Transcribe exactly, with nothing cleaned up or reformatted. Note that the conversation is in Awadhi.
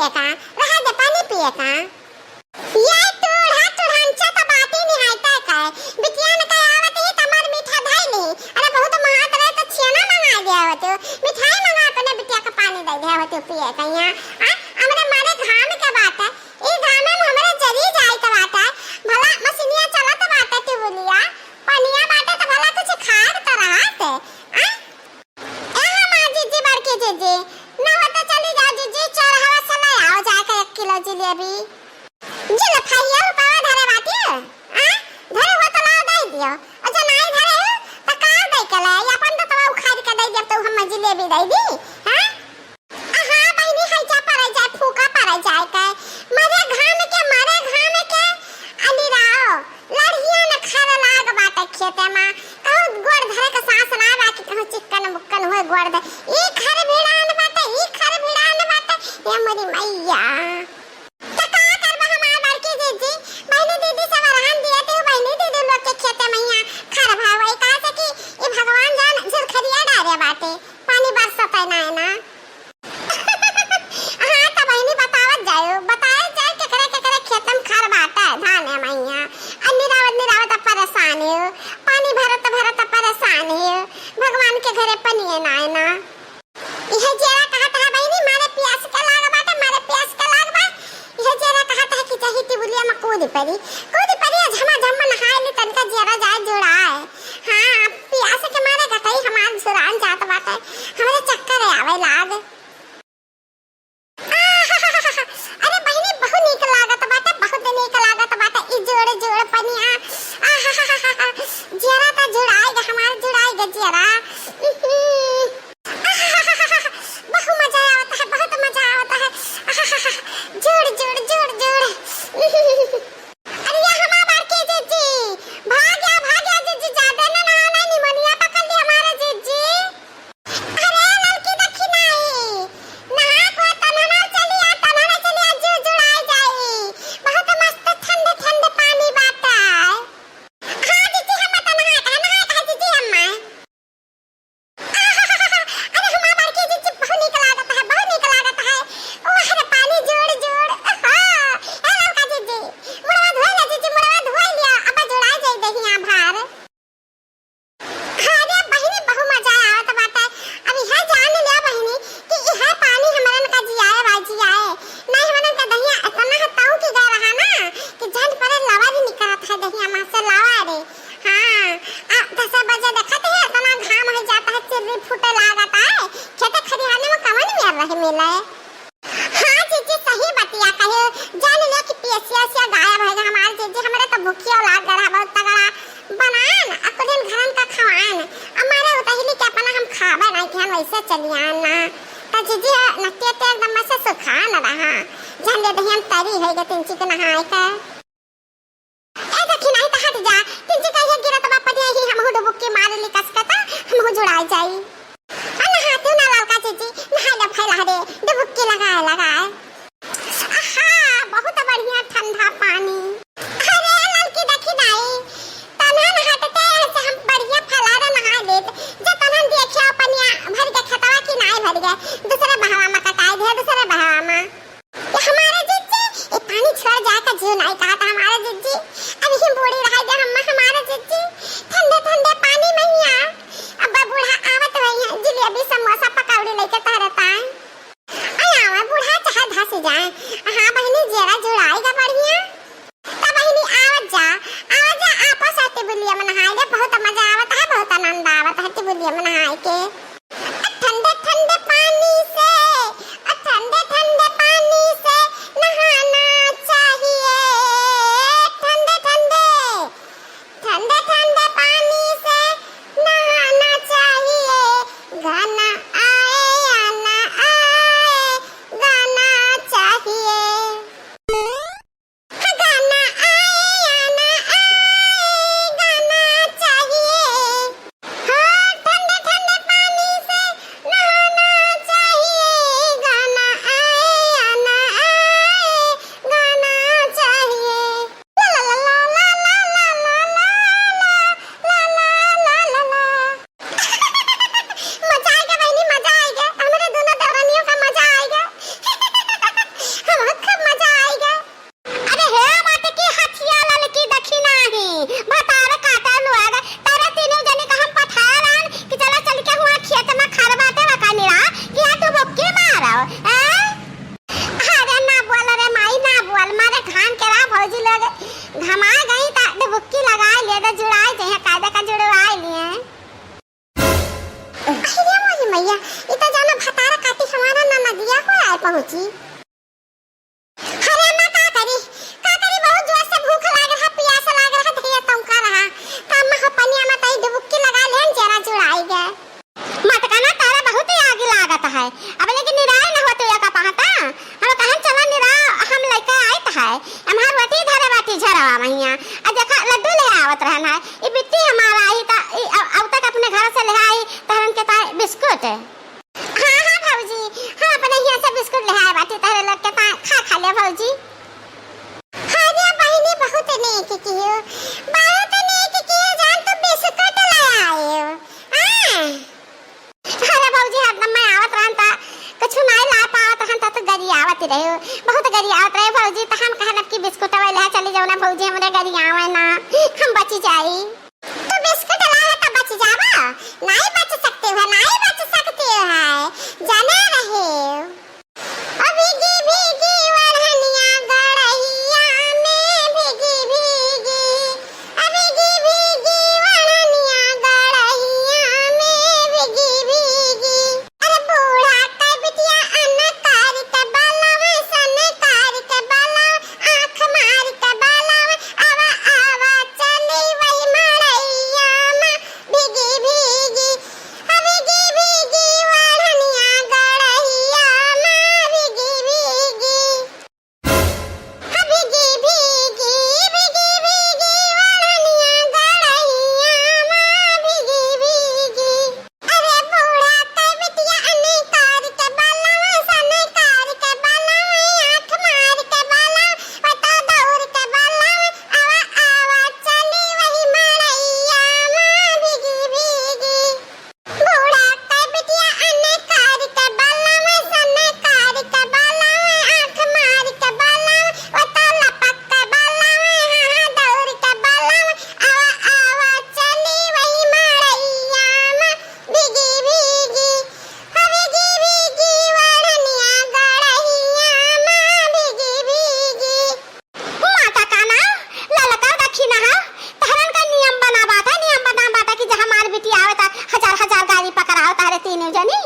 का, रहा दे पानी पिए का। ये टूढ़ा टूढ़ांचा त बात ही निहायता का। बिटिया न कहे आवत ही त मार मीठा धइली। अरे बहुत महात रहे त छेना मंगा दे आवत हो। मिठाई मंगा अपने बिटिया का पानी दे दे आवत हो पिए का यहाँ। आ, हमरे मारे घाम के बात है। ई घामे में हमरे जरी जाए के बात है। भला मशीनिया चलत बाटे टिबुलिया। पनिया बाटे त भला कुछ खाए त रहत। आ? ए हमार जीजी, बड़की जीजी, न हो तो चली जाओ जीजी, चौराहा से ले आओ जाके एक किलो जिलेबी। जिले खाइए, रुपया धरे बाटी, आ? धरे हो तो लाओ, दे दियो। और जो नाई धरे हो, तो का दे के ले? ये अपन तो तवा उखाड़ के दे दियो, तो हम जिलेबी दे दी, हाँ? आ, हाँ बहिनी, है जा परे जाए, फूका परे जाए के। मरे घाम के, मरे घाम के, अली राव। लड़िया न खर लाग बाटे खेते मा। कहूँ गोड़ धरे के साँस ना बा कि कहूँ चिक्कन मुक्कन होए गोड़ धरे। ई खर भिड़ान बाटे, ई खर भिड़ान बाटे। ए मोरी मैया। त का करबा हमार बड़की जीजी? बहिनी दीदी सब रहन दिए थे, बहिनी दीदी लोग के खेते मा यहाँ खर भा होई। काहे से कि ई भगवान जान झुरखरिया डारे बाटे। पानी बरसत है ना, है ना? हाँ, त बहिनी बतावत जायो, बताए जाए केकरे केकरे खेतन खर बाटे, धान है मैया, आ निरावत निरावत परेशान हो, पानी भरत भरत परेशान हो, भगवान के घरे पनिये ना है ना। इहे जियरा कहत है बहिनी, मारे प्यास के लाग बाटे, मारे प्यास के लाग बा। इहे जियरा कहत है कि चाही टिबुलिया में कूद पड़ी, कूद पड़ी, आ झमा झम नहाए ली, तनका जियरा जाए जुड़ाए। हाँ, प्यास के मारे गटई हमार झुरान जात बाटे, हमरे चक्कर आवे लाग। अरे बहिनी, बहुत नीक लागत बाटे, बहुत नीक लागत बाटे। ई जोड़ जोड़ पनिया, आहाहाहा, जियरा त जुड़ाई ग, हमार जुड़ाई ग जियरा। उहुं। आहाहाहा, बहुत मजा आवत है, बहुत मजा आवत है। आहाहाहा, जोड़ जोड़ जोड़ जोड़। उहुं। अरे ये हमार बड़की जीजी, भाग गया, भाग गया जीजी, ज्यादा ना नहाना, निमोनिया पकड़ ली हमारे जीजी। अरे ललकी देखी नाई, नहा को तनहना चली आ, तनहना चली आ, जू जुड़ाई जाई। बहुत मस्त ठंडे ठंडे पानी बाटे। हाँ जीजी, हम त नहाए का, नहाए का जीजी हम। अरे हमार बड़की जीजी, बहुत नीक लागत है, बहुत नीक लागत है। वाह रे पानी जोड़ जोड़। हाँ, ए ललका जीजी, मुड़वा धोए ले जीजी, मुड़वा धोए लिया, अब जुड़ाई जाई देहिया भार। अरे बहिनी, बहुत मजा आवत बाटे। अब इहे जान लिया बहिनी कि इहे पानी हमरन का जियाए बा, जियाए। नहीं हमरन का दहिया इतना है ताऊ की गा रहा ना कि जान परे लवा भी निकलत है दहिया में से लवा रे। हाँ, आ दस बजे देखत है इतना घाम हो जाता है, चिर्री फूटे लागत है। खेते खरिहाने में कवन मेर रहे मिले। हाँ जीजी, सही बतिया कहे। जान लिया कि पियसिया उसिया गायब है हमार जीजी, हमरे तो भूखियो लाग रहा बहुत तगड़ा। बनान, आ कुलिन घरन का खवान, आ मारे उतहिली के अपना हम खाबे नहीं कि हम ऐसे चली आन ना। तो जीजी, नटिया ते एकदम में से सुखान रहा। जान ले दही हम तरी है गए तिनची के नहाए का। ए देखी नाई त हट जा, तिनची कहिए गिरत बा पनिया ही, हमहू डुबुक्की मार ली कस के त हमहू जुड़ाई जाई। आ नहाते ना ललका जीजी, नहाए ले फैला रे, डुबुक्की लगाए लगाए। आहा, बहुत बढ़िया ठंडा पानी। अरे ललकी देखी नाई, तनहन हटते ऐसे हम बढ़िया फैला रे नहाए लेत, जे तनहन देखिया पनिया भर के खेतवा की नाई भर गए, दूसरे बहवा में कटाई दे, दूसरे बहवा में। ये हमारे जिज्जी, ये पानी छोड़ जाए का जीव नहीं कहा था हमारे जिज्जी। अब ही बूढ़ी रह गया हम हमारे जिज्जी। ठंडे ठंडे पानी में ही आ। अब बूढ़ा आवत हुई है, जिलेबी समोसा पकौड़ी लेके तहरे ताए। आया हुआ बूढ़ा चाहे धस जाए। हाँ बहिनी, जेरा जुड़ाई का बढ़िया। तब बहिनी आवत जा, आवत जा, आपस टिबुलिया में नहाए ले, बहुत मजा आवत है, बहुत आनंद आवत है टिबुलिया में नहाए के। ठंडे ठंडे पानी से, ठंडे ठंडे पानी से नहाना चाहिए। ठंडे ठंडे, ठंडे ठंडे पानी से नहाना चाहिए। गाना आए या ना आए, गाना चाहिए। गाना आए या ना आए, गाना चाहिए। हाँ, ठंडे ठंडे पानी अरे मोरी मैया, ई त जाना भतारा काटी हमारा ननदिया को आए पहुँची। अरे अम्मा, का करी, का करी, बहुत जोर से भूख लाग रहा, पियास लाग रहा, धैया तौका रहा। त अम्मा हो पनिया में तई डुबकी लगा लेन, जरा जुड़ाई गए। मटका ना तारा बहुत ही आगे लागत है। अब लेकिन निराय न होते या का पहता? हम कहन चला निरा हम लइका आइत है। हमार वटी धरे बाटी झरवा मैया। आ देखा लड्डू ले आवत रहन है। ई बिट्टी हमारा आई त ई अब, अब तक अपने घर से ले आई तहरन के ताई बिस्कुट। हाँ, हाँ भौजी, हम अपने हियाँ से बिस्कुट ले आए बाटी तहरे लोग के ताई खा खा ले भौजी। हाँ रे बहिनी, बहुत नेक कियो, बहुत नेक कियो जान, तू बिस्कुट ले आयो। हाँ। अरे भौजी, हरदम मैं आवत रहन त कुछ नाई ला पावत रहन त तू गरियावत रहे, बहुत गरियावत रहे भौजी, त हम कहन अब की बिस्कुट वाले चली जाओ ना भौजी, हमरे गरियावे ना, हम बची जाई। तू बिस्कुट ला है त बच जावा, नाई बच सकते हो, नाई बच सकते हो, जाने रहे। ओ भीगी भीगी ओढ़निया गड़हिया में भीगी भीगी, ओ भीगी भीगी ओढ़निया गड़हिया में भीगी भीगी। अरे बूढ़ा के बिटिया अनकारी के बाला में, सनकारी के बाला में, आँख मारी के बाला में, आवा आवा चली वही मड़ैया में भीगी भीगी। भीगी भीगी ओढ़निया गड़हिया में भीगी भीगी। भीगी भीगी, भीगी भीगी ओढ़निया गड़हिया में भीगी भीगी। अरे बूढ़ा के बिटिया अनकारी के बाला में, सनकारी के बाला में, आँख मारी के बाला में, ओ तो दौड़ के बाला में, आवा आवा चली वही मड़ैया में भीगी भीगी। बूढ़ा के बिटिया अनकारी के बाला में, सनकारी के बाला में, आँख मारी के बाला में, ओ तो लपक के बाला में, हाँ, हाँ, दौड़ के बाला में, आवा, आवा, चली वही मड़ैया में, भीगी, भीगी, हाँ, भीगी, भीगी, ओढ़निया गड़हिया में, भीगी, भीगी। माता का ना, ललका दखिना है, तहरन का नियम बना बाटा, नियम बना बाटा कि जहाँ हमार बिटिया आवे ता हजार हजार गारी पकड़ाओ तहरे तीनों जनी।